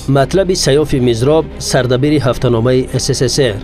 Матлаби Саёфи Мизроб, сардабири ҳафтаномаи СССР.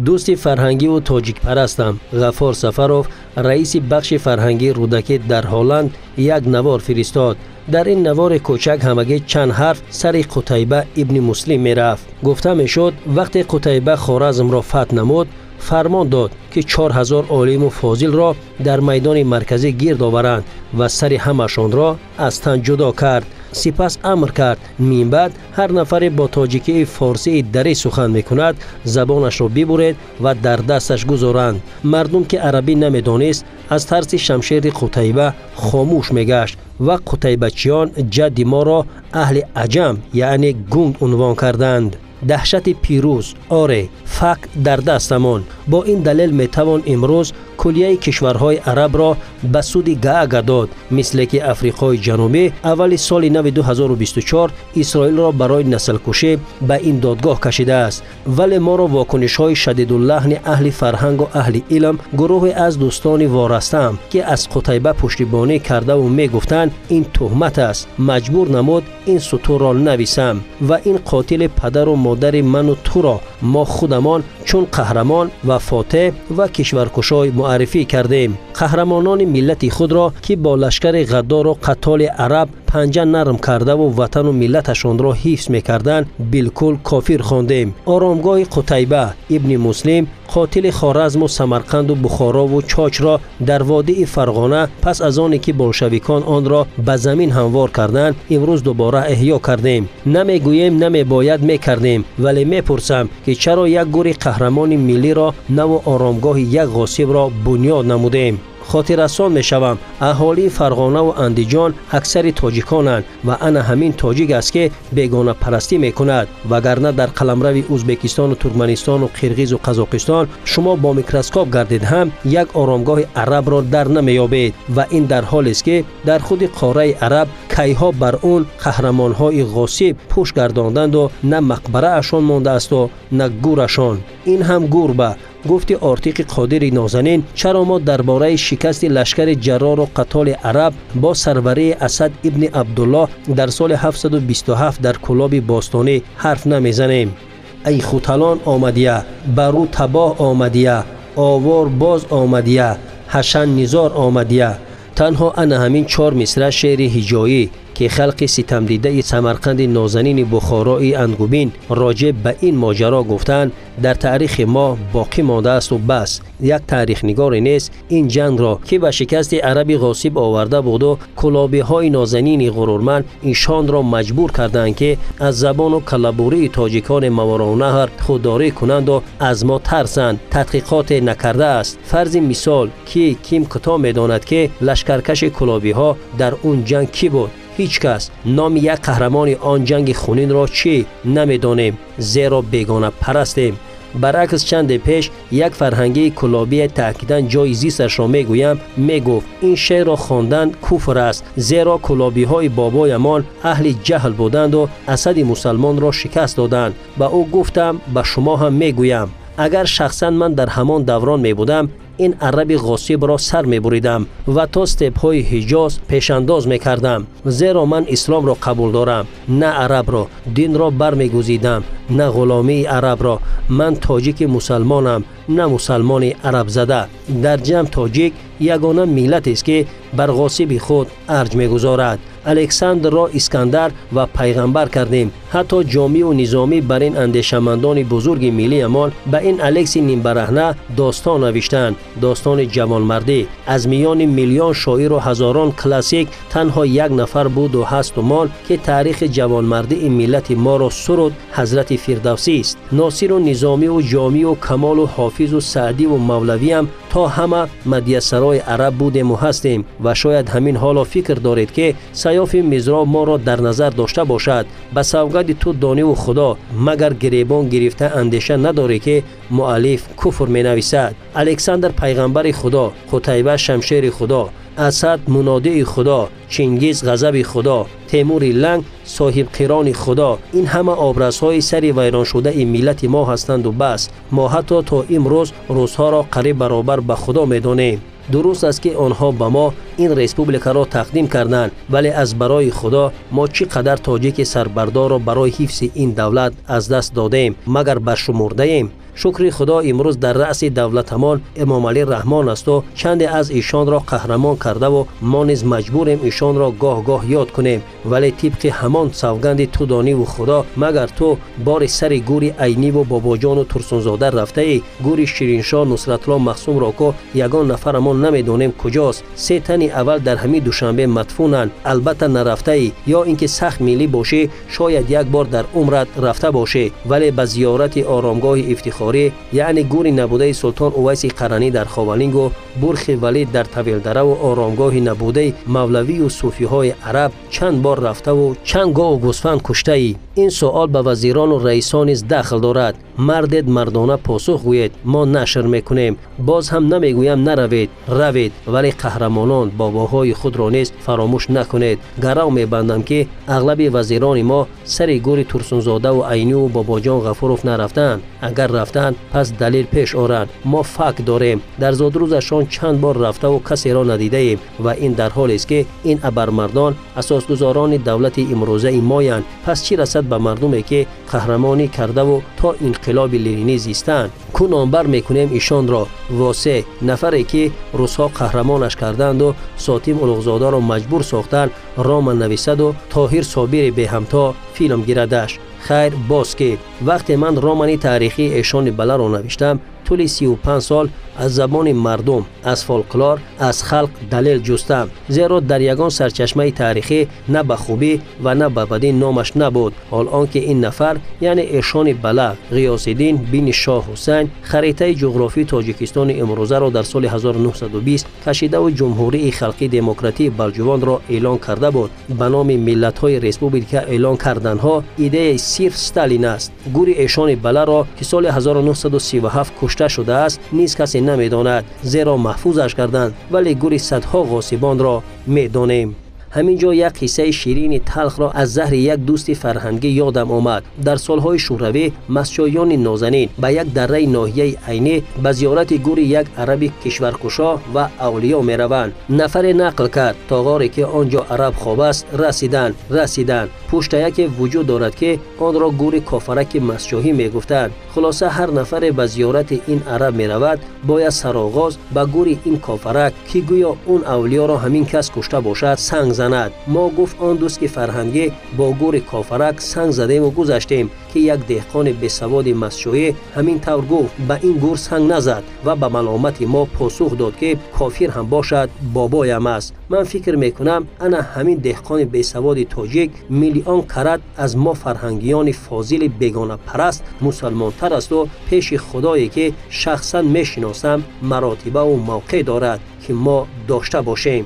Дӯсти фарҳангиву тоҷикпарастам Ғаффор Сафаров, раиси бахши фарҳангии Рӯдакӣ дар Ҳолланд, як навор фиристод. Дар ин навори кӯчак ҳамагӣ чанд ҳарф сари Қутайба ибни Муслим мерафт. Гуфта мешуд, вақте Қутайба Хоразмро фатҳ намуд, фармон дод, ки 4000 олиму фозилро дар майдони марказӣ гирд оваранд ва сари ҳамашонро аз тан ҷудо кард. Сипас амр кард, минбаъд ҳар нафаре бо тоҷикии форсии дарӣ сухан мекунад, забонашро бибуред ва дар дасташ гузоранд. Мардум, ки арабӣ намедонист, аз тарси шамшери Қутайба хомӯш мегашт ва қутайбачиён ҷадди моро аҳли аҷам, яъне гунг унвон карданд. Даҳшати пирӯз, оре, факт дар дастамон. Бо ин далел метавон имрӯз куллияи кишварҳои арабро ба суди Гаага дод, мисле ки Африқои Ҷанубӣ аввали соли нави 2024 Исроилро барои наслкушӣ ба ин додгоҳ кашидааст. Вале моро вокунишҳои шадидуллаҳни аҳли фарҳангу аҳли илм, гурӯҳе аз дӯстони ворастаам, ки аз Қутайба пуштибонӣ кардаву мегуфтанд, ин туҳмат аст, маҷбур намуд ин сутурро нависам ва ин қотили падару модари ману туро мо худамон чун қаҳрамон ва фотеҳ ва кишваркушой муаррифӣ кардем. Қаҳрамонони миллати худро, ки бо лашкари ғаддору қатоли араб панҷа нарм кардаву ватану миллаташонро ҳифз мекарданд, билкул кофир хондем. Оромгоҳи Қутайба ибни Муслим, қотили Хоразму Самарқанду Бухорову Чочро дар водии Фарғона, пас аз оне ки болшевикон онро ба замин ҳамвор карданд, имрӯз дубора эҳё кардем. Намегӯем намебояд мекардем, вале мепурсам, ки чаро як гури қаҳрамони миллиро наву оромгоҳи як ғосибро бунёд намудем. Хотиррасон мешавам, аҳолии Фарғонаву Андиҷон аксари тоҷиконанд ва ана ҳамин тоҷик аст, ки бегонапарастӣ мекунад. Вагарна дар қаламрави Ӯзбекистону Туркманистону Қирғизу Қазоқистон шумо бо микроскоп гардед ҳам, як оромгоҳи арабро дар намеёбед. Ва ин дар ҳолест, ки дар худи қораи араб кайҳо бар он қаҳрамонҳои ғосиб пӯш гардонданду на мақбараашон мондаасту на гӯрашон. Ин ҳам гурба гуфти Ортиқи Қодири нозанин. Чаро мо дар бораи шикасти лашкари ҷаррору қатоли араб бо сарварии Асад ибни Абдуллоҳ дар соли 727 дар Кӯлоби бостонӣ ҳарф намезанем? Ай хуталон омадия, ба рӯ табоҳ омадия, овор боз омадия, ҳашан низор омадия. Танҳо ана ҳамин чор мисра шеъри ҳиҷоӣ, ки халқи ситамдидаи Самарқанди нозанини Бухорои ангубин роҷеъ ба ин моҷаро гуфтанд, дар таърихи мо боқӣ мондаасту бас. Як таърихнигоре нест, ин ҷангро, ки ба шикасти араби ғосиб оварда буду кӯлобиҳои нозанини ғурурманд ишонро маҷбур карданд, ки аз забону калабурии тоҷикони Мавароуннаҳр худдорӣ кунанду аз мо тарсанд, тадқиқоте накардааст. Фарзи мисол, ки ким кито медонад, ки лашкаркаши кӯлобиҳо дар он ҷанг кӣ буд? Ҳеҷ кас номи як қаҳрамони он ҷанги хунинро чӣ намедонем, зеро бегонапарастем. Баръакс, чанде пеш як фарҳангии кӯлобие, таъкидан ҷои зисташро мегӯям, мегуфт, ин шеърро хондан куфр аст, зеро кӯлобиҳои бобоямон аҳли ҷаҳл буданду Асади мусалмонро шикаст доданд. Ба ӯ гуфтам, ба шумо ҳам мегӯям, агар шахсан ман дар ҳамон даврон мебудам, ин араби ғосибро сар мебуридам ва то степҳои Ҳиҷоз пешандоз мекардам, зеро ман исломро қабул дорам, на арабро, динро бармегузидам, на ғуломии арабро. Ман тоҷики мусалмонам, на мусалмони арабзада. Дар ҷамъ, тоҷик ягона миллатест, ки бар ғосиби худ арҷ мегузорад. Александрро Искандар ва пайғамбар кардем. Ҳатто Ҷомиу Низомӣ бар ин андешамандони бузурги миллиямон, ба ин Алекси нимбараҳна достон навиштанд, достони ҷавонмардӣ. Аз миёни миллион шоиру ҳазорон классик танҳо як нафар буду ҳасту мон, ки таърихи ҷавонмардии миллати моро суруд, ҳазрати Фирдавсист. Носиру Низомиву Ҷомиу Камолу Ҳофизу Саъдиву Мавлавиам то ҳама мадиясарои араб будему ҳастем. Ва шояд ҳамин ҳоло фикр доред, ки Саёфи Мизроб моро дар назар дошта бошад. Ба савгади ту дониву Худо, магар гиребон гирифта андеша надорӣ, ки муаллиф куфр менависад? Александр пайғамбари Худо, Қутайба шамшери Худо, Асад мунодии Худо, Чингиз ғазаби Худо, Темури Ланг соҳибқирони Худо, ин ҳама образҳои сари вайроншудаи миллати мо ҳастанду бас. Мо ҳатто то имрӯз рӯзҳоро қариб баробар ба Худо медонем. Дуруст аст, ки онҳо ба мо ин республикаро тақдим карданд, вале аз барои Худо мо чӣ қадар тоҷики сарбардорро барои ҳифзи ин давлат аз даст додем, магар баршумурдаем? Шукри Худо, имрӯз дар раъси давлатамон Эмомалӣ Раҳмон асту чанде аз ишонро қаҳрамон кардаву мо низ маҷбурем ишонро гоҳ-гоҳ ёд кунем. Вале тибқи ҳамон савганди ту дониву Худо, магар ту бори сари гури Айниву Бобоҷону Турсунзода рафтаӣ? Гури Шириншоҳ Нусратулло Махсумро ку ягон нафарамон намедонем куҷост. Се тани аввал дар ҳамин Душанбе мадфунанд, албатта нарафтаӣ. Ё ин ки сахт миллӣ бошӣ, шояд як бор дар умрат рафта бошӣ, вале ба зиёрати оромгоҳи ифтихорӣ, яъне гури набудаи Султон Увайси Қаранӣ дар Ховалингу Бурхи Валид дар Тавилдараву оромгоҳи набудаи мавлавию суфиҳои араб чанд бор рафтаву чанд гову гӯсфанд куштаӣ. Ин суол ба вазирону раисон низ дахл дорад. Мардед, мардона посух гӯед, мо нашр мекунем. Боз ҳам намегӯям наравед, равед, вале қаҳрамонон бобоҳои худро низ фаромӯш накунед. Гарав мебандам, ки ағлаби вазирони мо сари гури Турсунзодаву Айниву Бобоҷон Ғафуров нарафтаанд. Агар рафтаанд, пас далел пеш оранд. Мо факт дорем, дар зодрӯзашон чанд бор рафтаву касеро надидаем ва ин дар ҳолест, ки ин абармардон асосгузорони давлати имрӯзаи моянд. Пас чӣ расад ба мардуме, ки қаҳрамонӣ кардаву то инқилоби ленинӣ зистанд? Ку номбар мекунем ишонро. Восе нафаре, ки русҳо қаҳрамонаш карданду Сотим Улуғзодаро маҷбур сохтанд роман нависаду Тоҳир Собири беҳамто филм гирадаш. Хайр, боз ки вақте ман романи таърихии Эшони Баларо навиштам, тӯли 35 сол аз забони мардум, аз фолклор, аз халқ далел ҷустам, зеро дар ягон сарчашмаи таърихӣ на ба хубӣ ва на ба бадӣ номаш набуд. Ҳол он ки ин нафар, яъне Эшони Бала Ғиёсиддин бини Шоҳ Ҳусайн, харитаи ҷуғрофии Тоҷикистони имрӯзаро дар соли 1920 кашидаву Ҷумҳурии Халқии Демократии Балҷувонро эълон карда буд. Ба номи миллатҳои республика эълон карданҳо идеяи сирф Сталин аст. Гури Эшони Баларо, ки соли 1937 кушта шудааст, низ касе намедонад, зеро маҳфузаш карданд, вале гури садҳо ғосибонро медонем. Ҳамин ҷо як қиссаи ширини талхро аз заҳри як дӯсти фарҳангӣ ёдам омад. Дар солҳои шӯравӣ масчоёни нозанин ба як дарраи ноҳияи Айнӣ ба зиёрати гури як араби кишваркушо ва авлиё мераванд. Нафаре нақл кард, то ғоре ки он ҷо араб хоб аст расиданд. Пуштаяке вуҷуд дорад, ки онро гури кофараки масчоҳӣ мегуфтанд. Хулоса, ҳар нафаре ба зиёрати ин араб меравад, бояд сароғоз ба гури ин кофарак, ки гӯё он авлиёро ҳамин кас кушта бошад, санг занад. Мо, гуфт он дӯсти фарҳангӣ, бо гури кофарак санг задему гузаштем, ки як деҳқони бесаводи масчоҳӣ ҳамин тавр гуфт: ба ин гур санг назад, ва ба маломати мо посух дод, ки кофир ҳам бошад, бобоям аст. Ман фикр мекунам, ана ҳамин деҳқони бесаводи тоҷик миллион карат аз мо фарҳангиёни фозили бегонапараст мусалмонтар асту пеши Худое, ки шахсан мешиносам, маротибаву мавқеъ дорад, ки мо дошта бошем.